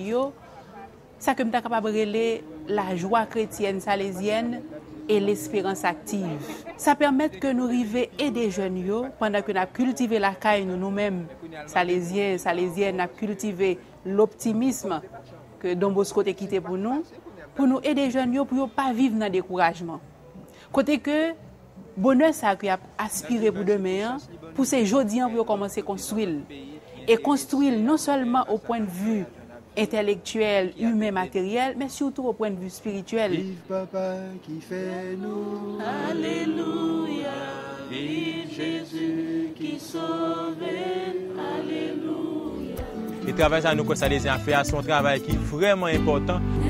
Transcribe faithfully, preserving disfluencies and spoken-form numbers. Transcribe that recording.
yo, sa ke m ta kapab rele la joie chrétienne salésienne et l'espérance active. Sa pèmèt ke nou rive ede jèn yo pandan ke n ap kiltive lakay nou, nou menm, Salezyen, Salezyèn, n ap kiltive loptimism ke Don Bosco te kite pou nou, pou nou ede jèn yo pou yo pa viv nan dekourajman. Kote ke bonè sa ke y ap aspire pou demen an, pou se jodi an pou yo kòmanse konstwi l. E konstwi l non sèlman o pwen de vi entèlektyèl, imen, materyèl, men sitou o pwen de vi espirityèl. Viv Papa ki fè nou. Alelouya, viv Jezi ki sove n. Alelouya. E travay sa nou kwè Salezyen ap fè a, se yon travay ki vrèman enpòtan.